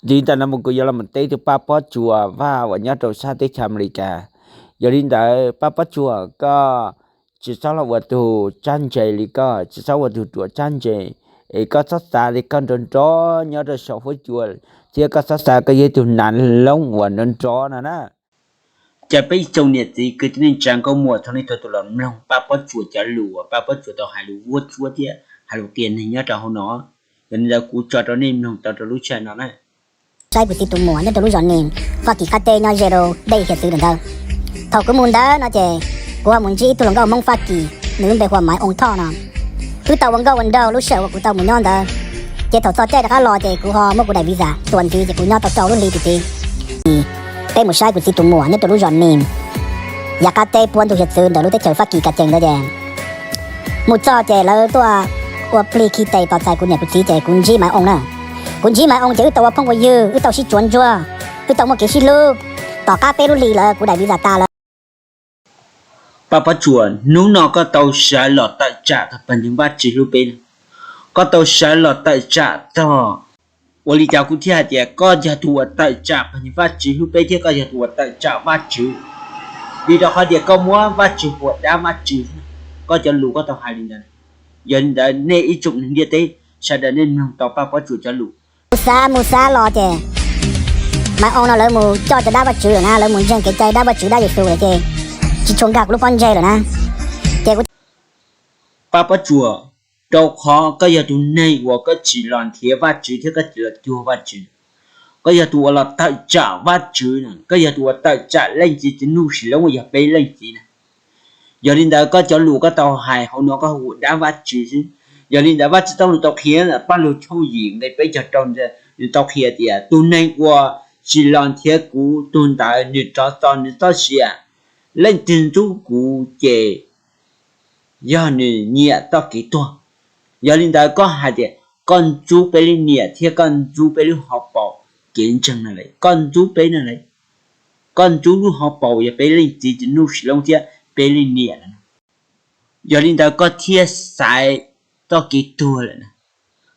Li ntawm no mus kuv yuav los teb tus Paj Pob Tsuas Vaj uas nyob rau sab teb chaws Amelikas. Yog li ntawd Paj Pob Tsuas, koj tsis txhob los ua tus tsab ntse li koj, tsis txhob ua tus ruam tsab ntse, es koj txhob xav li koj nrov nrov nyob rau saum huab cua, thiab koj txhob xav koj yog ib tug nav loob uas nrov nrov no na. Ces peb ib tsoom niam txiv kwv tij neej tsa nkauj muam txhua leej txhua tus los mloog Paj Pob Tsuas cov lus uas Paj Pob Tsuas tau hais lus vuab tsuab thiab hais lus qhia neeg nyob rau hauv no. Yog li ntawd kuv tso rau nej mloog tau rau lub sij hawm no na. Saib kuv txiv tus muam nyob rau lub zos Nis, Faj Kis qab teb nyob ze rau dej hiav txwv ntawd. Thaum kuv mus ntawd no ces kuv ho mus ntsib ib tug hluas nkauj Hmoob Faj Kis, nws lub npe hu ua Maiv Oo Thoj no. Wb tau ua nkauj ua nraug lub sij hawm uas kuv tau mus nyob ntawd, ces thaum txog caij rov qab los ces kuv ho muab kuv daim visa tua ntxiv ces kuv nyob tau rau lub hli tim txiv. Peb mus saib kuv txiv tus muam nyob rau lub zos Nis, yav qab teb puab ntug hiav txwv ntawm lub teb chaws Faj Kis ka cees ntawd ces mus txog ces lawv tuaj ua plig khi tes tos txais kuv niam kuv txiv ces kuv ntsib Maiv Oo na. Kuv ntsib Maiv Oo ces wb tau ua phooj ua ywg, wb tau sib tsuav ntsuag, wb tau muaj kev sib hlub. Tom qab peb lub hli lawm kuv daim visa tas lawm. Paj Pob Tsuas, hnub no koj tau sawv los tawm tsam txog pawg ntseeg Vajtswv hlub peb, koj tau sawv los tawm tsam txog, ua li cas kuv thiaj hais tias koj yog tus uas tawm tsam pawg ntseeg Vajtswv hlub peb thiab koj yog tus uas tawm tsam Vajtswv? Vim rau qhov tias koj muab Vajtswv hu ua dab Vajtswv, koj cov lus koj tau hais li ntawd. Yog li ntawd nej ib tsoom neeg ntiaj teb sawv daws nej mloog tau Paj Pob Tsuas cov lus. Kuv xav mus xav los ces Maiv Oo no lawv mus coj cov dab Vajtswv lawm na, lawv mus ntseeg kev cai dab Vajtswv dab Yexus lawm ces tsis tshua nkag kuv lub pob ntseg lawm na. Ces kuv Paj Pob Tsuas, rau qhov koj yog tus neeg uas koj tsis los nrhiav Vajtswv thiab koj tsis los cuag Vajtswv. Koj yog tus uas los tawm tsam Vajtswv, koj yog tus uas tawm tsam Leej Txiv Ntuj Sim Loob uas yog peb Leej Txiv na. Yog li ntawd koj cov lus koj tau hais hauv no koj hu ua dab Vajtswv xwb. Yog li ntawd Vajtswv txoj lus tau qhia, Paj Lug tshooj yim nqe peb caug rau nws tau qhia tias tus neeg uas tsis los nrhiav kuv tus ntawd nws rov txo nws txoj sia. Leej twg ntxub kuv ces yog nws nyiam txoj kev tuag. Yog li ntawd koj hais tias koj ntxub peb lub niam thiab koj ntxub peb lub hauv paus kev ntseeg no lawm, koj ntxub peb no lawm. Koj ntxub lub hauv paus yog peb Leej Txiv Ntuj Sim Loob thiab peb lub niam lawm. Yog li ntawd koj thiaj xaiv txoj kev tuag lawm na.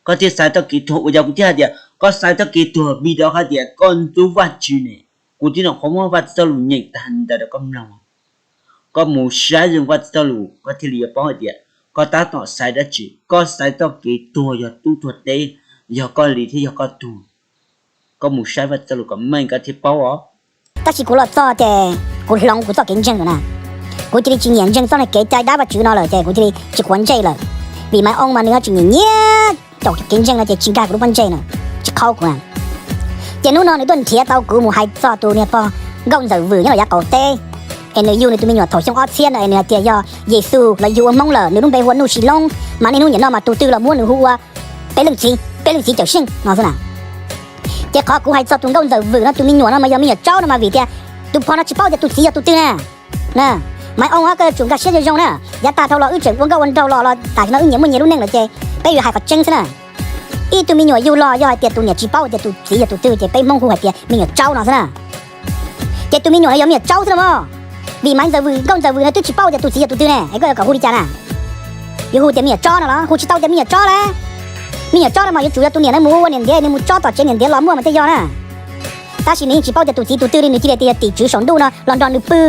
Koj thiaj xaiv txoj kev tuag, ua cas kuv thiaj hais tias koj xaiv txoj kev tuag? Vim rau qhov tias koj ntxub Vajtswv ne. Kuv tib nus qhuav muab Vajtswv txoj lus nyeem tag ntawd rau koj mloog. Koj mus saib zoo Vajtswv txoj lus koj thiaj li yuav paub hais tias koj tab tom xaiv dab tsi. Koj xaiv txoj kev tuag yog tub tuag teb, yog koj li thiab yog koj tuag. Koj mus saib Vajtswv txoj lus kom meej koj thiaj paub os. Tab sis kuv los txog ces kuv hloov kuv txoj kev ntseeg lawm na. Kuv cia li tsis nyiam ntseeg txoj kev cai dab Vajtswv no lawm ces kuv cia li tsis quav ntsej lawm. Vim Maiv Oo mas nws ho tsis nyiam nyiam caum kev ntseeg no ces tsis nkag kuv lub pob ntseg na, tsis qhaub kuv na. Ces hnub no nws tuaj nrhiav tau kuv mus hais txog tus niag pog nkauj ntxawm vwm nyob rau yav qaum teb, es nws yug nws tus me nyuam thaum xyoo ob txhiab no es nws hais tias yog Yexus los yug ua Hmoob lawm, nws lub npe hu ua Nuj Sim Loob, mas niaj hnub nim no mas tus twg los muab nws hu ua peb leej txiv, peb leej txiv cawm seej no xwb na. Ces qhov kuv hais txog tus nkauj ntxawm vwm no tus me nyuam no mas yog me nyuam tsaub no mas vim tias tus pog no tsis paub tias tus txiv yog tus twg na. Maiv Oo, koj yuav tsum nkag siab zoo zoo na. Yav tag dhau los wb tseem ua nkauj ua nraug los los tam sim no wb nyias muaj nyias lub neej lawm ces peb yuav hais qhov tseeb xwb na. Ib tug me nyuam yug los yog hais tias tus niam tsis paub tias tus txiv yog tus twg ces peb Hmoob hu hais tias me nyuam tsaub no xwb na. Ces tus me nyuam no yog me nyuam tsaub xwb no mog. Vim Maiv Ntxawm Vwm, nkauj Ntxawm Vwm no twb tsis paub tias tus txiv yog tus twg ne, es koj yuav kom hu li cas na? Yuav hu tias me nyuam tsob no los hu tsis tau tias me nyuam tsob lawm. Me nyuam tsob no mas yuav tsum yog tus niam no mus ua niam ntiav, nws mus tsob tom tsev niam ntiav los muaj mas thiaj yog na. Tab sis nws yeej tsis paub tias tus txiv tus twg li, nws cia li tias yog tim tswv saum ntuj no los nrog nws pw,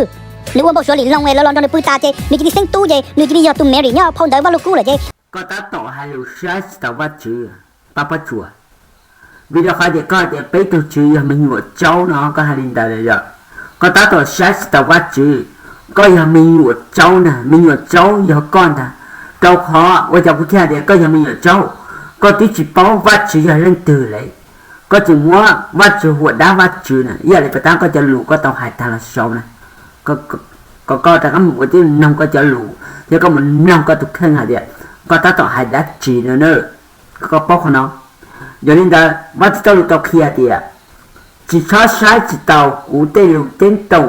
nws ua npau suav lim loog es lawv los nrog nws pw tas ces nws cia li xeeb tub ces nws cia li yog tus Mary nyob phau ntawv Vaj Lug Kub lawm ces. Koj tab tom hais lus saib tsis taus Vajtswv, Paj Pob Tsuas. Vim rau qhov tias koj hais tias peb tug tswv yog me nyuam tsaub no koj hais li ntawd los yog koj tab tom saib tsis taus Vajtswv. Koj yog me nyuam tsaub ntag, me nyuam tsaub yog koj ntag. Rau qhov ua cas kuv thiaj hais tias koj yog me nyuam tsaub? Koj twb tsis paub Vajtswv yog leej twg li. Koj tseem muab Vajtswv hu ua dab Vajtswv na, ib yam li puas tab koj cov lus koj tau hais tag los saud na. Kom koj rov qab mus ua tib noog koj cov lus thiab koj mus noog koj tus kheej hais tias koj tab tom hais dab tsi no na. Koj paub qhov no. Yog li ntawd Vajtswv txoj lus tau qhia tias tsis txhob saib tsis taus kuv tej lus ceeb toom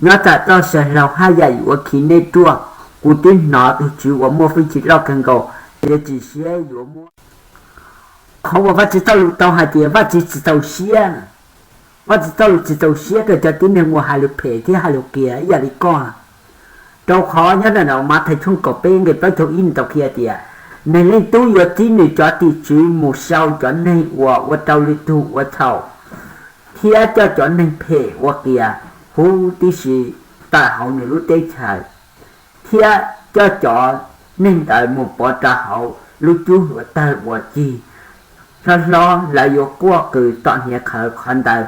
nyob tsam txoj saw hlau haj yam yuav khi nej ruaj. Kuv twb hnov tus Tswv uas muaj hwj chim loj kawg nkaus yuav tsim siab yuav muab. Qhov uas Vajtswv txoj lus tau hais tias Vajtswv tsis txaus siab, Vajtswv txoj lus tsis txaus siab rau cov tib neeg uas hais lus phem thiab hais lus qias ib yam li koj. Rau qhov nyob ntawm no Mathais tshooj kaum peb nqe plaub caug ib nws tau qhia tias, Neeg Leej Tub yuav txib nws cov tim tswv mus sau cov neeg uas ua rau lwm tus ua txhaum thiab coj cov neeg phem ua qias huv tib si tawm hauv nws lub teb chaws, thiab coj cov neeg ntawd mus pov rau hauv lub cub hluav taws uas cig hlob hlob, lawv yuav quaj qw tom hniav khawv qhov ntawd.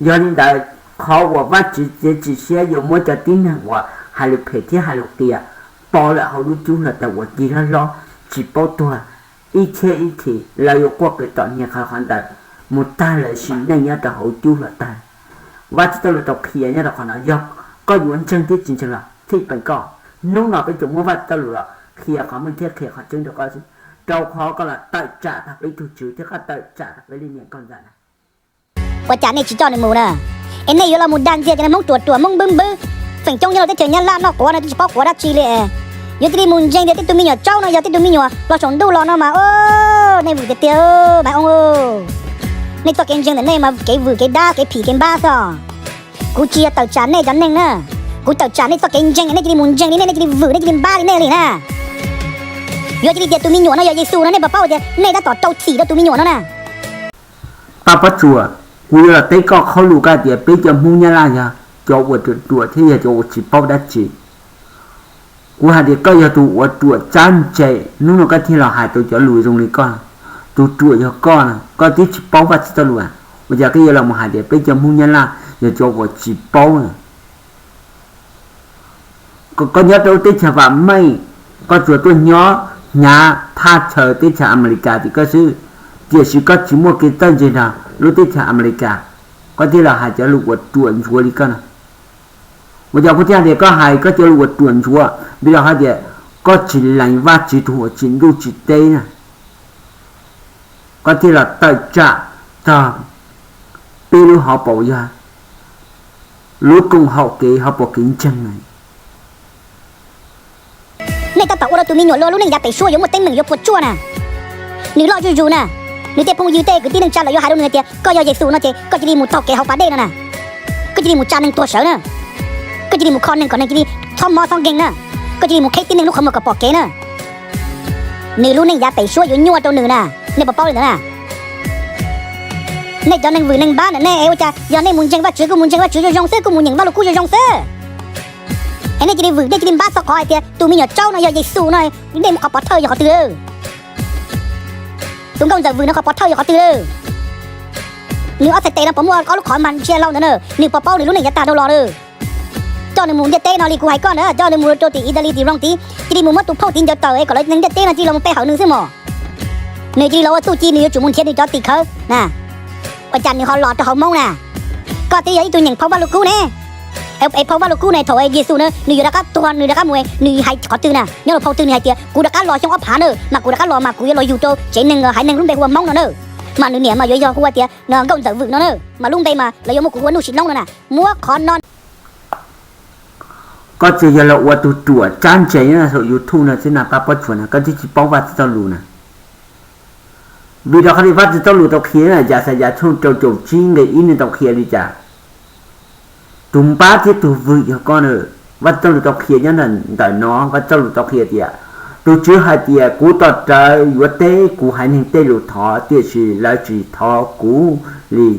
Yog li ntawd, qhov uas Vajtswv txiav txim siab yuav muab cov tib neeg uas hais lus phem thiab hais lus qias pov lawm hauv lub cub hluav taws uas cig hlob hlob tsis paub tuag ib txhiab ib txhis, lawv yuav quaj qw tom hniav khawv qhov ntawd mus tag lawv sim neej nyob rau hauv cub hluav taws. Vajtswv txoj lus tau qhia nyob rau qhov no, yog koj yuav ntseeg thiab tsis ntseeg los txhij peem koj. Hnub no peb tsuas muab Vajtswv txoj lus los qhia qhov meej thiab qhia qhov tseeb rau koj xwb, rau qhov koj los tawm tsam tag peb tug tswv thiab koj tawm tsam tag peb li niam koj ntxawm na. Ua cas nej tsis coj nws mus na? Es nej yuav los mus dag ntxias cov neeg Hmoob ruam ruam, Hmoob npwb npwb, feem coob nyob rau teb chaws Nyab Laj noj quav no twb tsis paub quav dab tsi li. Yuav cia li mus ntseeg tias tej tus me nyuam tsaub no yog tej tus me nyuam los saum ntuj los no mas, nej vwm tiag tiag mas oo. Nej txoj kev ntseeg ntawm nej mas kev vwm kev dab kev phim kev npab xwb. Kuv tsis yog tawm tsam nej cov neeg na, kuv tawm tsam nej txoj kev ntseeg, nej cia li mus ntseeg li nej, nej cia li vwm, nej cia li npab li nej li na. Yuav cia li tias tus me nyuam no yog Yexus no, nej puas paub tias nej tab tom rau txim rau tus me nyuam no na? Paj Pob Tsuas, kuv yuav los teb koj qhov lus koj tias peb cov Hmoob Nyab Laj yog cov uas ruam ruam thiab yog cov uas tsis paub dab tsi. Kuv hais tias koj yog tus uas ruam tsab ntse, hnub no koj thiaj los hais tau cov lus zoo li koj. Tus ruam yog koj na, koj twb tsis paub Vajtswv txoj lus, ua cas koj yuav los mus hais tias peb cov Hmoob Nyab Laj yog cov uas tsis paub na? Koj nyob rau lub teb chaws vam meej, koj tsuas tuaj nyob hnyav thaj chaw teb chaws Amelikas tim koj xwb, tiam sis koj tsis muaj kev txawj ntse nrog lub teb chaws Amelikas, koj thiaj los hais cov lus uas ruam ntsuav li koj no. Ua cas kuv thiaj hais tias koj hais koj cov lus uas ruam ntsuav? Vim rau qhov tias koj tsis lees Vajtswv tus uas tsim ntuj tsim teb na, koj thiaj los tawm tsam txog peb lub hauv paus yog lub koom haum kev hauv paus kev ntseeg na. Nej tab tom ua rau tus me nyuam luag lub neej yav pem suab yuav muaj teeb meem yuav puas tsuaj na. Nws loj zuj zus na, nws tej phooj ywg tej kwv tij neej tsa lawv yuav hais rau nws hais tias koj yog Yexus no ces koj cia li mus taug kev hauv pas dej no na, koj cia li mus tsa neeg tuag sawv na, koj cia li mus kho neeg kom neeg cia li txhob mob txhob nkeeg na, koj cia li mus qheb tib neeg lub qhov muag kom pom kev na. Nws lub neej yav pem suab yuav nyuaj rau nws na, nej puas paub li ntawd na? Nej cov neeg vwm neeg npab ntawm nej es ua cas yog nej mus ntseeg Vajtswv kuj mus ntseeg Vajtswv zoo zoo xwb, kuj mus nyeem Vajluskub zoo zoo xwb, es nej cia li vwm, nej cia li npab txog qhov hais tias tus me nyuam tsaub no yog Yexus no, nej mus qhov pov thawj yog qhov twg lawm? Tus nkauj ntxawm vwm no qhov pov thawj yog qhov twg lawm? Nws ob txhais tes no puas muaj ob lub qhov mas ntsia hlau ntawd na, nws puas paub nws lub neej yav tag dhau los lawm? Coj nws mus ntiaj teb no li kuv hais koj ntawd, coj nws mus rau tim Italy tim Rome tid, cia li mus muab tus phauj tid ncaws tawm es kom lawv neeg ntiaj teb no cia li los mus pe hawm nws xwb mos. Nws cia li los ua txuj ci, nws yuav tsum mus nrhiav nws cov tim khawv na. Ua cas nws ho los rau hauv Hmoob na? Koj twb yog ib tug nyeem phau Vajluskub ne. Es phau Vajluskub ne thaum Yexus na nws yuav rov qab tuag nws rov qab mus nws hais qhov twg na? Nyob rau phau twg nws hais tias kuv rov qab los xyoo ob phav na, mas kuv rov qab los mas kuv yuav los yug rau tsev neeg haiv neeg lub npe hu ua Hmoob no na. Mas nws niam mas yuav yog hu ua tias nkauj ntxawm vwm no na, mas lub npe mas lawv yuav muab kuv hu ua Nuj Sis Noob no na. Muab qhov no Koj tsuas yog los ua tus ruam tsab ntse nyob saum YouTube no xwb na Paj Pob Tsuas na, koj twb tsis paub Vaj Tswv txoj lus na. Vim rau qhov tias Vaj Tswv txoj lus tau qhia na, Yaxayas tshooj rau caum tsib nqe ib nws tau qhia li cas. Tus npab thiab tus vwm yog koj na. Vaj Tswv txoj lus tau qhia nyob ntawm no, Vaj Tswv txoj lus tau qhia tias, tus Tswv hais tias, kuv tos rawv yuav teb kuv haiv neeg tej lus thov, tiam sis lawv tsis thov kuv li.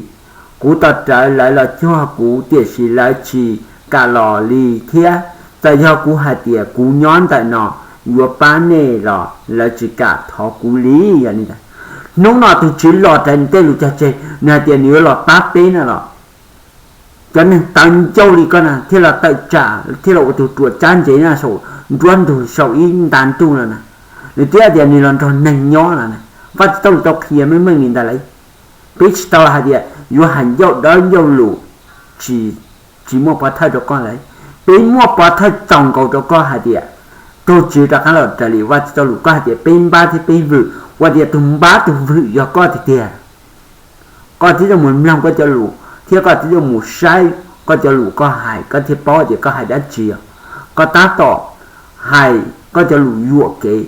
Kuv tos rawv lawv los cuag kuv, tiam sis lawv tsis kam los li thiab. Txawm yog kuv hais tias kuv nyob ntawm no yuav pab nej los lawv tsis kam thov kuv li. Hnub no tus Tswv los raws nws tej lus cog tseg, nws hais tias nws yuav los pab peb no los cov neeg tawv ncauj li koj na thiaj los tawm tsam thiaj los ua tus ruam tsab ntse na saum nruab ntug saum ib nta ntuj no na. Nws twb hais tias nws los nrog neeg nyob no na. Vaj Tswv txoj lus tau qhia meej meej li ntawd lawm. Peb tsis tau hais tias yuav hais ncauj dawb ncauj lus tsis, tsis muaj pov thawj rau koj lawm. Peb muaj pov thawj txaus nkaus rau koj hais tias tus Tswv rov qab los raws li Vaj Tswv txoj lus. Koj hais tias peb npab thiab peb vwm, ua tias tus npab tus vwm yog koj tiag tiag. Koj twb tuaj mus mloog koj cov lus thiab koj twb tuaj mus saib koj cov lus koj hais, koj thiaj paub tias koj hais dab tsi os. Koj tab tom hais koj cov lus yuam kev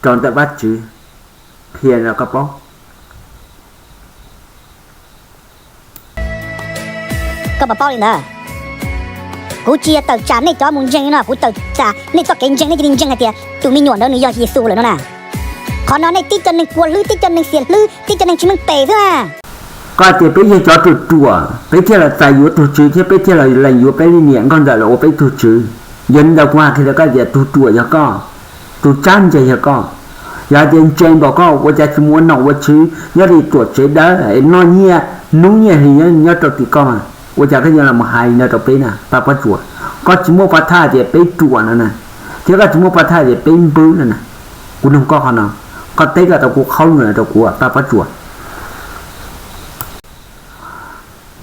rau ntawm Vaj Tswv qhia rau koj paub. Koj puas paub li ntawd? Kuv tsis yog tawm tsam nej cov mus ntseeg no, kuv tawm tsam nej txoj kev ntseeg, nej cia li ntseeg hais tias tus me nyuam ntawd nws yog Yexus lawm no na. Qhov no nej tib co neeg kua hlwb, tib co neeg xiam hlwb, tib co neeg tsis meej pem xwb na. Koj tias peb yog cov ruam ruam peb thiaj los txais yuav tug tswv thiab peb thiaj los lees yuav peb li niam nkauj ntxawm los ua peb tug tswv. Yog li ntawd kuv hais kiag rau koj tias tug ruam yog koj, tus tsab ntse yog koj. Yog hais tias ntse npaum koj ua cas tsis mus ua nom ua tswv nyob li tuam tsev dawb noj nyiaj hnub nyiaj hli nyob rau tim koj mas, ua cas koj yuav los hais li no rau peb na Paj Pob Tsuas? Koj tsis muaj pov thawj tias peb ruam no na, thiab koj tsis muaj pov thawj tias peb npwb no na. Kuv nug koj qhov no, koj teb kom tau kuv qhaub nws rau kuv Paj Pob Tsuas.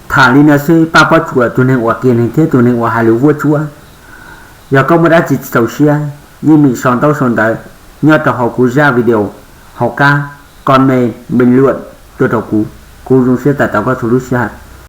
Tham li no xwb Paj Pob Tsuas, tus neeg uas qias neeg thiab tus neeg uas hais lus vuab tsuab. Yog koj muaj dab tsi tsis txaus siab, yeej meem sau ntaub sau ntawv nyob rau hauv kuv zaj video hauv qab comment bình luận tuaj rau kuv, kuv zoo siab tawm tau koj txhua lub sij hawm.